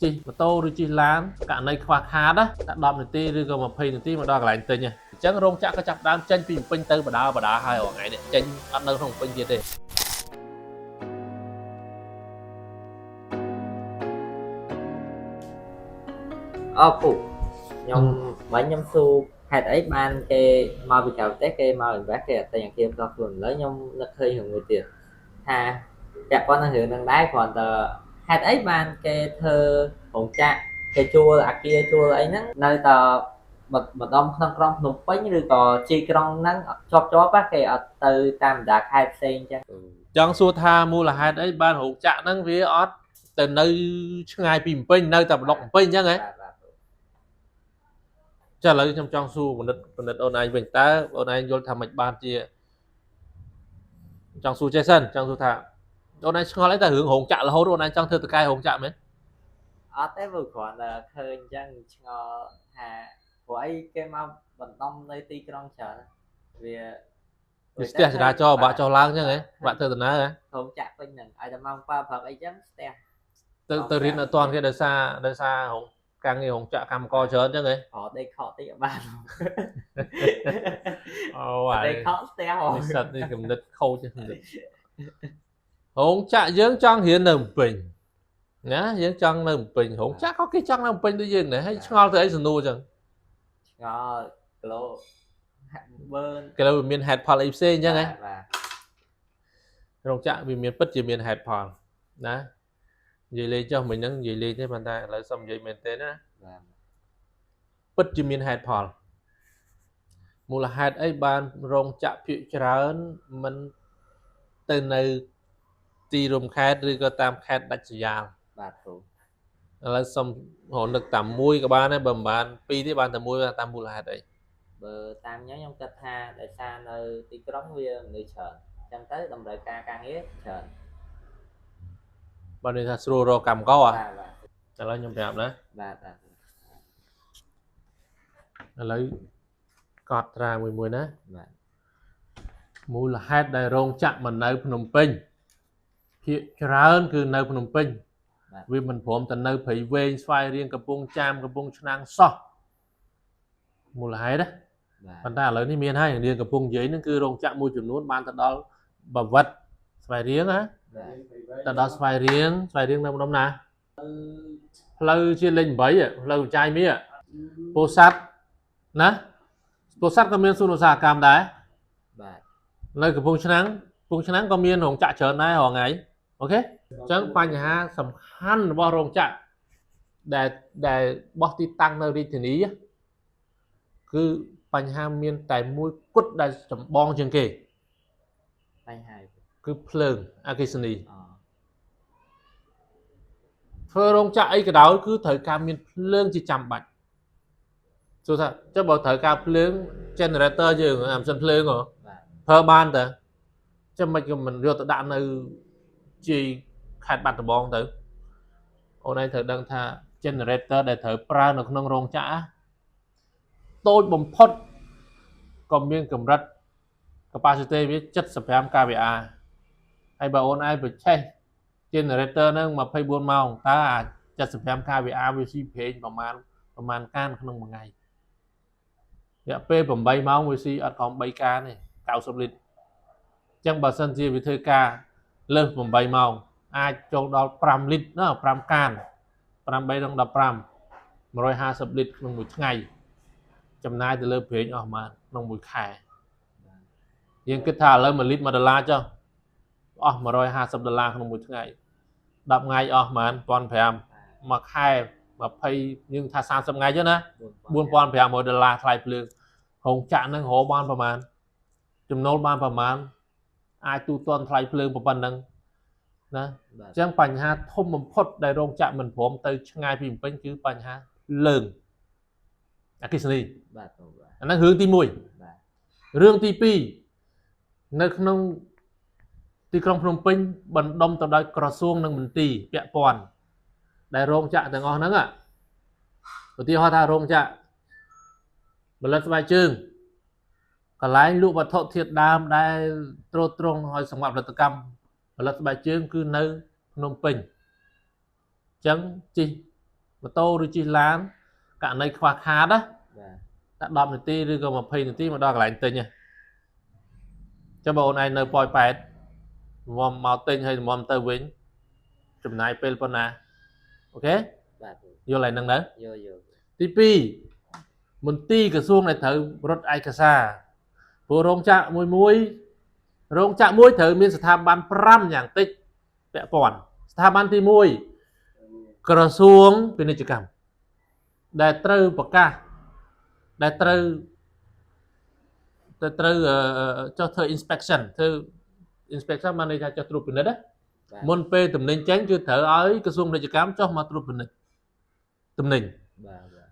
ជិះម៉ូតូឬជិះឡានករណីខ្វះខាតណាតែ10នាទីឬក៏20នាទីមកដល់កន្លែងទិញហ៎អញ្ចឹងរោងចក្រក៏ចាប់ផ្ដើមចេញពីភ្នំពេញទៅបដាបដាហើយរាល់ថ្ងៃនេះចេញអត់នៅក្នុងភ្នំពេញទៀតទេ អូពូខ្ញុំមិញខ្ញុំសួរហេតុអីបានគេមកពីក្រៅប្រទេសគេមក invest គេអត់ទិញអាគារផ្ទាល់ខ្លួនឥឡូវខ្ញុំនឹកឃើញរឿងមួយទៀតថាពាក់ព័ន្ធនឹងរឿងហ្នឹងដែរគ្រាន់តែហេតុអីបានគេធ្វើរោងចក្រគេជួលអាគារជួលអីហ្នឹងនៅតែម្ដុំក្នុងក្រុងភ្នំពេញឬក៏ជាយក្រុងហ្នឹងជាប់ជាប់ៗគេអត់ទៅតាមបណ្ដាខេត្តផ្សេងអញ្ចឹង ចង់សួរថាមូលហេតុអីបានរោងចក្រហ្នឹងវាអត់ទៅនៅឆ្ងាយពីភ្នំពេញនៅតែប្លុកភ្នំពេញអញ្ចឹងហ៎ បាទបាទ ចាឥឡូវខ្ញុំចង់សួរបណ្ឌិតបណ្ឌិតអូនឯងវិញតើអូនឯងយល់ថាម៉េចបានជាចង់សួរចេះសិនចង់សួរថាអូនឯងឆ្ងល់អីតែរឿងរោងចក្ររហូតអូនឯងចង់ធ្វើតកែរោងចក្រមែន អត់ទេព្រោះគ្រាន់តែឃើញអញ្ចឹងឆ្ងល់ថាព្រោះអីគេមកបណ្ដុំនៅទីក្រុងច្រើនវា វាស្ទះចរាចរណ៍បាក់ចុះឡើងអញ្ចឹងហ៎បាក់ធ្វើដំណើរហ៎ ក្រុមចាក់ពេញហ្នឹងឲ្យតែម៉ោង7ព្រឹកអីចឹងស្ទះ ទៅទៅរៀនអត់ទាន់គេដោយសារដោយសាររោងការងាររោងចក្រកម្មករច្រើនអញ្ចឹងហ៎ រត់ដេកខកតិចអត់បាន អូអា ដេកខកស្ទះហ៎ និស្សិតនេះគំនិតខូចគំនិតរោងចក្រយើងចង់រៀននៅភ្នំពេញណាយើងចង់នៅភ្នំពេញរោងចក្រក៏គេចង់នៅភ្នំពេញដូចយើងដែរហើយឆ្ងល់ទៅអីសំណួរអញ្ចឹង ឆ្ងល់គីឡូហាក់បើន គេលើវាមានហេតុផលអីផ្សេងអញ្ចឹងហ៎ បាទ រោងចក្រវាមានពិតជាមានហេតុផលណានិយាយលេងចុះមិញហ្នឹងនិយាយលេងទេប៉ុន្តែឥឡូវសុំនិយាយមែនទេណា បាទ ពិតជាមានហេតុផលមូលហេតុអីបានរោងចក្រភាគច្រើនមិនទៅនៅទីរួមខេត្តឬក៏តាមខេត្តដាច់ស្រយាល បាទគ្រូ ឥឡូវសុំរកនឹកតាមមួយក៏បានដែរបើមិនបានពីរទេបានតែមួយតាមមូលហេតុអី បើតាមខ្ញុំខ្ញុំគិតថាដោយសារនៅទីក្រុងវាមនុស្សច្រើនអញ្ចឹងទៅតម្រូវការការងារច្រើន បើន័យថាស្រួលរកកម្មករ បាទបាទ ឥឡូវខ្ញុំប្រាប់ណា បាទបាទ ឥឡូវកត់ត្រាមួយមួយណា បាទ មូលហេតុដែលរោងចក្រមិននៅភ្នំពេញភាគច្រើនគឺនៅភ្នំពេញវាមិនព្រមទៅនៅព្រៃវែងស្វាយរៀងកំពង់ចាមកំពង់ឆ្នាំងសោះមូលហេតុណា បាទ ប៉ុន្តែឥឡូវនេះមានហើយរៀងកំពង់និយាយហ្នឹងគឺរោងចក្រមួយចំនួនបានទៅដល់បាវិតស្វាយរៀងណា បាទ ទៅដល់ស្វាយរៀងស្វាយរៀងនៅម្ដុំណាផ្លូវជាលេខ8ផ្លូវចាយមាសពោធិ៍សាត់ណាពោធិ៍សាត់ក៏មានសួនឧស្សាហកម្មដែរ បាទ នៅកំពង់ឆ្នាំងកំពង់ឆ្នាំងក៏មានរោងចក្រច្រើនដែររាល់ថ្ងៃ OK អញ្ចឹងបញ្ហាសំខាន់របស់រោងចក្រដែលដែលបោះទីតាំងនៅរាជធានីគឺបញ្ហាមានតែមួយគត់ដែលចម្បងជាងគេ បញ្ហា គឺភ្លើងអគ្គិសនី អូ ធ្វើរោងចក្រអីក៏ដោយគឺត្រូវការមានភ្លើងជាចាំបាច់សួរថាចុះបើត្រូវការភ្លើង generator យើងអាម៉ាស៊ីនភ្លើងហ៎ បាទ ប្រើបានតើចាំមិនក៏មិនយកទៅដាក់នៅជាយខេត្តបាត់ដំបងទៅអូនឯងត្រូវដឹងថា generator ដែលត្រូវប្រើនៅក្នុងរោងចក្រណាតូចបំផុតក៏មានកម្រិត capacity វា75 kVA ហើយបើអូនឯងប្រឆេះ generator ហ្នឹង24ម៉ោងតើអា75 kVA វាស៊ីប្រេងប្រមាណប្រមាណកានក្នុងមួយថ្ងៃរយៈពេល8ម៉ោងវាស៊ីអត់ក្រោម3កានទេ90លីត្រអញ្ចឹងបើសិនជាវាធ្វើការលើស8ម៉ោងអាចចូលដល់5លីត្រណា5កាន5 3ដល់15 150លីត្រក្នុងមួយថ្ងៃចំណាយទៅលើប្រេងអស់ប្រមាណក្នុងមួយខែយើងគិតថាឥឡូវ1លីត្រ1ដុល្លារចុះអស់150ដុល្លារក្នុងមួយថ្ងៃ10ថ្ងៃអស់ប្រហែល1500មួយខែ20យើងថា30ថ្ងៃចុះណា4500ដុល្លារថ្លៃភ្លើងរោងចក្រហ្នឹងរកបានប្រមាណចំណូលបានប្រមាណអាចទូទាត់ថ្លៃភ្លើងប៉ុណ្ណឹងណា បាទ អញ្ចឹងបញ្ហាធំបំផុតដែលរោងចក្រមិនព្រមទៅឆ្ងាយពីភ្នំពេញគឺបញ្ហាភ្លើងអគ្គិសនី បាទគ្រូបាទ អាហ្នឹងរឿងទី1 បាទ រឿងទី2នៅក្នុងទីក្រុងភ្នំពេញបណ្ដុំទៅដោយក្រសួងនិងមន្ទីរពាក់ព័ន្ធដែលរោងចក្រទាំងអស់ហ្នឹងឧទាហរណ៍ថារោងចក្រផលិតស្បែកជើងកន្លែងលក់វត្ថុធាតុដើមដែលទ្រទ្រង់ឲ្យសម្រាប់ផលិតកម្មផលិតស្បែកជើងគឺនៅភ្នំពេញអញ្ចឹងជិះ ម៉ូតូឬជិះឡានករណីខ្វះខាតណា បាទ តែ10នាទីឬក៏20នាទីមកដល់កន្លែងទិញហ៎ចាំបើអូនឯងនៅប៉ោយប៉ែតមុំមកទិញហើយមុំទៅវិញចំណាយពេលប៉ុណ្ណាOK បាទពូ យល់ហើយហ្នឹងទៅ យល់យល់ ទី2មន្ទីរក្រសួងដែលត្រូវរត់ឯកសារព្រោះរោងចក្រមួយមួយរោងចក្រមួយត្រូវមានស្ថាប័ន5យ៉ាងតិចពាក់ព័ន្ធស្ថាប័នទី1ក្រសួងពាណិជ្ជកម្មដែលត្រូវប្រកាសដែលត្រូវដែលត្រូវចុះធ្វើ inspection ធ្វើ inspection បានន័យថាចុះត្រួតពិនិត្យណា បាទ មុនពេលទំនិញចេញគឺត្រូវឲ្យក្រសួងពាណិជ្ជកម្មចុះមកត្រួតពិនិត្យទំនិញ បាទបាទ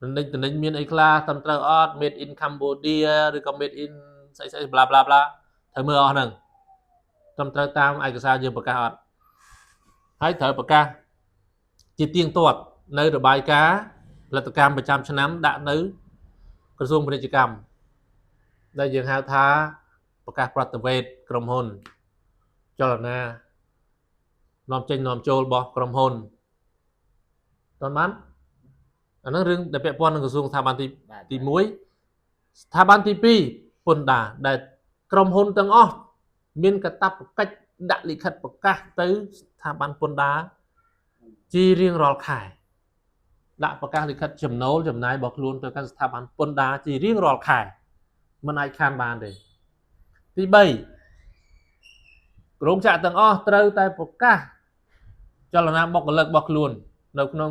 ទំនិញមានអីខ្លះត្រឹមត្រូវអត់ made in Cambodia ឬក៏ made in ស្អីស្អី bla bla bla ត្រូវមើលអស់ហ្នឹងត្រឹមត្រូវតាមឯកសារយើងប្រកាសអត់ហើយត្រូវប្រកាសជាទៀងទាត់នៅរបាយការណ៍ផលិតកម្មប្រចាំឆ្នាំដាក់នៅក្រសួងពាណិជ្ជកម្មដែលយើងហៅថាប្រកាសប្រតិវេទន៍ក្រុមហ៊ុនចលនានាំចេញនាំចូលរបស់ក្រុមហ៊ុនតើបានអាហ្នឹងរឿងដែលពាក់ព័ន្ធនឹងក្រសួងស្ថាប័នទី បាទ ទី1ស្ថាប័នទី2ពន្ធដារដែលក្រុមហ៊ុនទាំងអស់មានកាតព្វកិច្ចដាក់លិខិតប្រកាសទៅស្ថាប័នពន្ធដារជារៀងរាល់ខែដាក់ប្រកាសលិខិតចំណូលចំណាយរបស់ខ្លួនទៅកាន់ស្ថាប័នពន្ធដារជារៀងរាល់ខែមិនអាចខានបានទេទី3រោងចក្រទាំងអស់ត្រូវតែប្រកាសចលនាបុគ្គលិករបស់ខ្លួន នៅក្នុង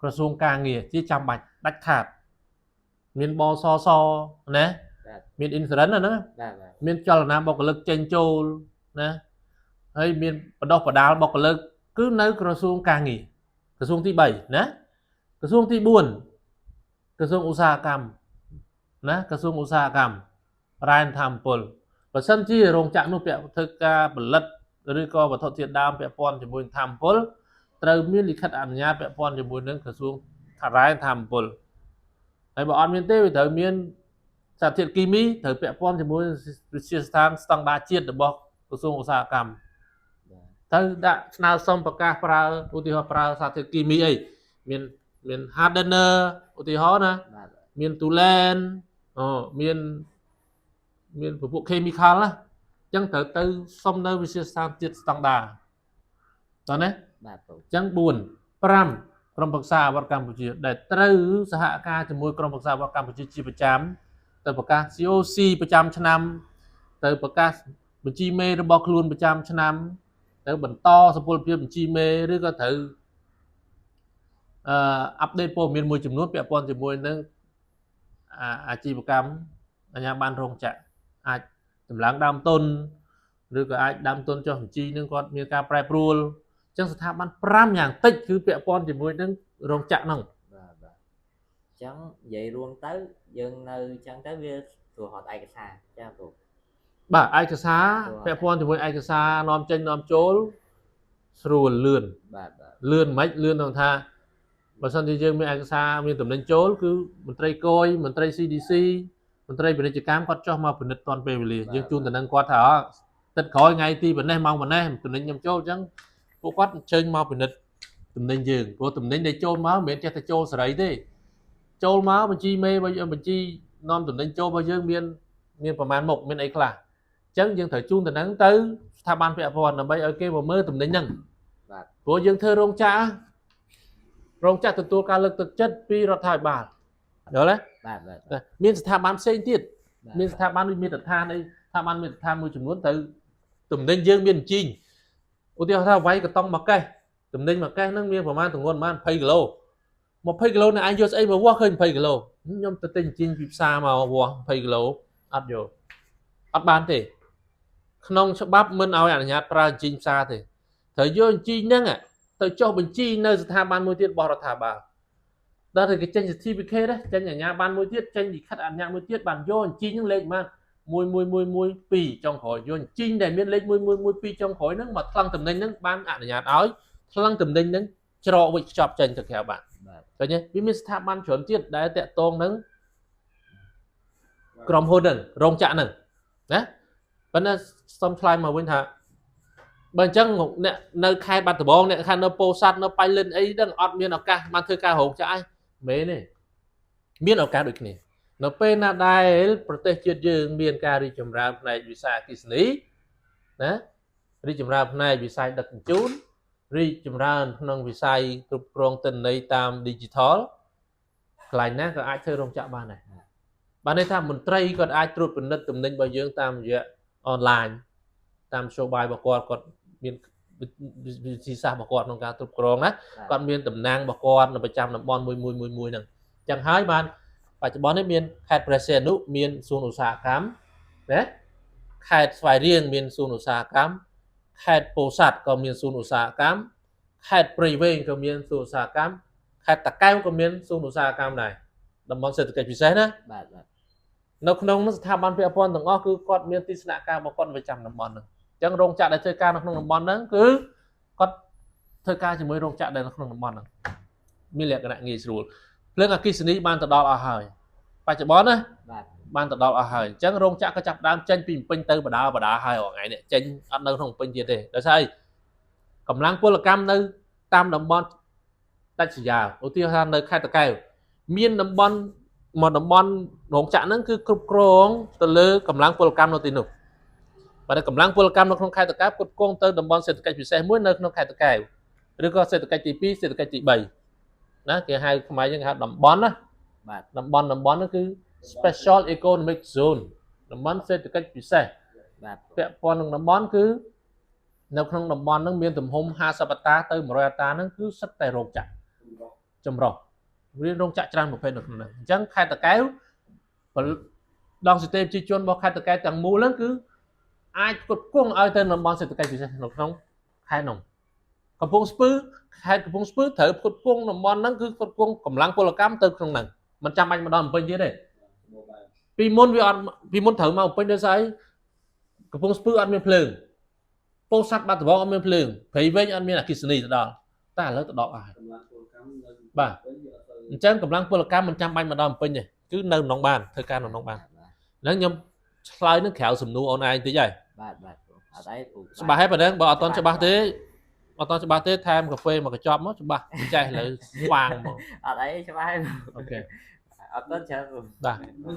ក្រសួងការងារជាចាំបាច់ដាច់ខាត មានបសសណា បាទ មាន insurance ណាហ្នឹង បាទបាទ មានចលនាបុគ្គលិកចេញចូលណាហើយមានបណ្ដុះបណ្ដាលបុគ្គលិកគឺនៅក្រសួងការងារក្រសួងទី3ណាក្រសួងទី4ក្រសួងឧស្សាហកម្មណាក្រសួងឧស្សាហកម្មរ៉ែធម្មពលបើសិនជារោងចក្រនោះពាក់ធ្វើការផលិតឬក៏វត្ថុធាតុដើមពាក់ព័ន្ធជាមួយនឹងធម្មពលត្រូវមានលិខិតអនុញ្ញាតពាក់ព័ន្ធជាមួយនឹងក្រសួងរ៉ែធម្មពលហើយបើអត់មានទេវាត្រូវមាន សារធាតុគីមីត្រូវពាក់ព័ន្ធជាមួយវិទ្យាស្ថានស្តង់ដារជាតិរបស់ក្រសួងឧស្សាហកម្ម បាទ ត្រូវដាក់ស្នើសុំប្រកាសប្រើឧទាហរណ៍ប្រើសារធាតុគីមីអីមានមាន hardener ឧទាហរណ៍ណា បាទ មាន toluene អូមានមានពពួក chemical ណាអញ្ចឹងត្រូវទៅសុំនៅវិទ្យាស្ថានជាតិស្តង់ដារតោះណា បាទពូ អញ្ចឹង4 5ក្រុមប្រឹក្សាអាវុធកម្ពុជា ដែលត្រូវសហការជាមួយក្រុមប្រឹក្សាអាវុធកម្ពុជាជាប្រចាំទៅប្រកាស COC ប្រចាំឆ្នាំ ទៅប្រកាសបញ្ជីមេរបស់ខ្លួនប្រចាំឆ្នាំ ទៅបន្តសុពលភាពបញ្ជីមេឬក៏ត្រូវ update ព័ត៌មានមួយចំនួនពាក់ព័ន្ធជាមួយនឹងអាអាជីវកម្មអាជ្ញាប័ណ្ណរោងចក្រអាចតម្លើងដើមទុនឬក៏អាចដើមទុនចុះបញ្ជីនឹងគាត់មានការប្រែប្រួលអញ្ចឹងស្ថាប័ន5យ៉ាងតិចគឺពាក់ព័ន្ធជាមួយនឹងរោងចក្រហ្នឹង បាទបាទអញ្ចឹងនិយាយរួមទៅយើងនៅអញ្ចឹងទៅវាស្រួលរត់ឯកសារចាពូ បាទឯកសារពាក់ព័ន្ធជាមួយឯកសារនាំចេញនាំចូលស្រួលលឿន បាទបាទ លឿនមិនលឿនត្រង់ថាបើសិនជាយើងមានឯកសារមានតំណែងចូលគឺមន្ត្រីគយមន្ត្រី CDC មន្ត្រីពាណិជ្ជកម្មគាត់ចុះមកពិនិត្យទាន់ពេលវេលាយើងជូនតំណែងគាត់ថាអទឹកក្រោយថ្ងៃទីប៉ុណ្ណេះម៉ោងប៉ុណ្ណេះតំណែងខ្ញុំចូលអញ្ចឹងពួកគាត់អញ្ជើញមកពិនិត្យតំណែងយើងព្រោះតំណែងដែលចូលមកមិនមែនចេះតែចូលសេរីទេចូលមកបញ្ជីមេរបស់យើងបញ្ជីនាំតំណែងចូលរបស់យើងមានមានប្រមាណមុខមានអីខ្លះអញ្ចឹងយើងត្រូវជូនតំណែងទៅស្ថាប័នពាក់ព័ន្ធដើម្បីឲ្យគេមកមើលតំណែងហ្នឹង បាទ ព្រោះយើងធ្វើរោងចក្ររោងចក្រទទួលការលើកទឹកចិត្តពីរដ្ឋាភិបាលយល់ទេ បាទបាទ តែមានស្ថាប័នផ្សេងទៀត បាទ មានស្ថាប័នដូចមាត្រដ្ឋានអីស្ថាប័នមាត្រដ្ឋានមួយចំនួនទៅទំនិញយើងមានអញ្ជីងឧទាហរណ៍ថាវាយកតុងមកកេះទំនិញមកកេះហ្នឹងមានប្រមាណទម្ងន់ប្រមាណ20គីឡូ20គីឡូអ្នកឯងយកស្អីមកវាស់ឃើញ20គីឡូខ្ញុំទៅទិញអញ្ជីងពីផ្សារមកវាស់20គីឡូអត់យកអត់បានទេក្នុងច្បាប់មិនឲ្យអនុញ្ញាតប្រើអញ្ជីងផ្សារទេត្រូវយកអញ្ជីងហ្នឹងទៅចុះបញ្ជីនៅស្ថាប័នមួយទៀតរបស់រដ្ឋាភិបាលដល់តែគេចេញ certificate ដែរចេញអាជ្ញាប័ណ្ណមួយទៀតចេញលិខិតអនុញ្ញាតមួយទៀតបានយកអញ្ជីងហ្នឹងលេខប៉ុន្មាន1112ចុងក្រោយយកអញ្ជីងដែលមានលេខ1112ចុងក្រោយហ្នឹងមកថ្លឹងតំណែងហ្នឹងបានអនុញ្ញាតឲ្យថ្លឹងតំណែងហ្នឹងច្រកវិចខ្ចប់ចេញទៅក្រៅបាន បាទ ឃើញទេវាមានស្ថាប័នច្រើនទៀតដែលតាក់ទងនឹងក្រុមហ៊ុនហ្នឹងរោងចក្រហ្នឹងណាប៉ុន្តែសូមឆ្លើយមកវិញថា បើអញ្ចឹងអ្នកនៅខេត្តបាត់ដំបងអ្នកខាងនៅពោធិ៍សាត់នៅប៉ៃលិនអីដឹងអត់មានឱកាសបានធ្វើការរោងចក្រអីមែនទេមានឱកាសដូចគ្នានៅពេលណាដែលប្រទេសជាតិយើងមានការរីកចម្រើនផ្នែកវិស័យអគ្គិសនីណារីកចម្រើនផ្នែកវិស័យដឹកជញ្ជូនរីកចម្រើនក្នុងវិស័យគ្រប់គ្រងទិន្នន័យតាម digital កន្លែងណាក៏អាចធ្វើរោងចក្របានដែរបានន័យថាមន្ត្រីគាត់អាចត្រួតពិនិត្យទំនិញរបស់យើងតាមរយៈអនឡាញតាមមធ្យោបាយរបស់គាត់គាត់មានវិធីសាស្ត្ររបស់គាត់ក្នុងការគ្រប់គ្រងណាគាត់មានតំណាងរបស់គាត់នៅប្រចាំតំបន់មួយមួយមួយមួយហ្នឹងអញ្ចឹងហើយបានបច្ចុប្បន្ននេះមានខេត្តព្រះសីហនុមានសួនឧស្សាហកម្មណាខេត្តស្វាយរៀងមានសួនឧស្សាហកម្មខេត្តពោធិ៍សាត់ក៏មានសួនឧស្សាហកម្មខេត្តព្រៃវែងក៏មានសួនឧស្សាហកម្មខេត្តតាកែវក៏មានសួនឧស្សាហកម្មដែរតំបន់សេដ្ឋកិច្ចពិសេសណា បាទបាទ នៅក្នុងនោះស្ថាប័នពាក់ព័ន្ធទាំងអស់គឺគាត់មានទីស្នាក់ការរបស់គាត់ប្រចាំតំបន់ហ្នឹងអញ្ចឹងរោងចក្រដែលធ្វើការនៅក្នុងតំបន់ហ្នឹងគឺគាត់ធ្វើការជាមួយរោងចក្រដែលនៅក្នុងតំបន់ហ្នឹងមានលក្ខណៈងាយស្រួលភ្លើងអគ្គិសនីបានទៅដល់អស់ហើយបច្ចុប្បន្នណា បាទ បានទៅដល់អស់ហើយអញ្ចឹងរោងចក្រក៏ចាប់ផ្ដើមចេញពីភ្នំពេញទៅបដាបដាហើយរាល់ថ្ងៃនេះចេញអត់នៅក្នុងភ្នំពេញទៀតទេដោយសារអីកម្លាំងពលកម្មនៅតាមតំបន់ដាច់ស្រយាលឧទាហរណ៍នៅខេត្តតាកែវមានតំបន់មួយតំបន់រោងចក្រហ្នឹងគឺគ្រប់គ្រងទៅលើកម្លាំងពលកម្មនៅទីនោះបាទកម្លាំងពលកម្មនៅក្នុងខេត្តតាកែវគ្រប់គ្រងទៅតំបន់សេដ្ឋកិច្ចពិសេសមួយនៅក្នុងខេត្តតាកែវឬក៏សេដ្ឋកិច្ចទី2សេដ្ឋកិច្ចទី3ណាគេហៅខ្មែរយើងគេហៅតំបន់ណា បាទ តំបន់តំបន់ហ្នឹងគឺ Special Economic Zone តំបន់សេដ្ឋកិច្ចពិសេស បាទ ពាក់ព័ន្ធនឹងតំបន់គឺនៅក្នុងតំបន់ហ្នឹងមានទំហំ50ហិកតាទៅ100ហិកតាហ្នឹងគឺសិតតែរោងចក្រចម្រុះរៀនរោងចក្រច្រើនប្រភេទនៅក្នុងហ្នឹងអញ្ចឹងខេត្តតាកែវផលដងសិទ្ធិប្រជាជនរបស់ខេត្តតាកែវទាំងមូលហ្នឹងគឺអាចផ្គត់ផ្គង់ឲ្យទៅតំបន់សេដ្ឋកិច្ចពិសេសនៅក្នុងខេត្តនោះកំពង់ស្ពឺខេត្តកំពង់ស្ពឺត្រូវផ្គត់ផ្គង់តំបន់ហ្នឹងគឺផ្គត់ផ្គង់កម្លាំងពលកម្មទៅក្នុងហ្នឹងមិនចាំបាច់មកដល់ភ្នំពេញទៀតទេ ពីមុនវាអត់ពីមុនត្រូវមកពេញដោយសារអីកំពង់ស្ពឺអត់មានភ្លើងពោធិ៍សាត់បាត់ដំបងអត់មានភ្លើងព្រៃវែងអត់មានអគ្គិសនីទៅដល់តែឥឡូវទៅដល់អស់ហើយ កម្លាំងពលកម្មនៅ បាទ វិញវាអត់ទៅ អញ្ចឹងកម្លាំងពលកម្មមិនចាំបាច់មកដល់ភ្នំពេញទេគឺនៅក្នុងបានធ្វើការនៅក្នុងបានហ្នឹងខ្ញុំឆ្លើយនឹងក្រៅសំណួរអូនឯងតិចហើយ បាទបាទពូអត់អីពូ ច្បាស់ហើយប៉ុណ្ណឹងបើអត់តន់ច្បាស់ទេអត់តន់ច្បាស់ទេថែមកាហ្វេមកកញ្ចប់មកច្បាស់ចេះឥឡូវស្វាងមក អត់អីច្បាស់ហើយ OK អរគុណច្រើនពូ បាទ។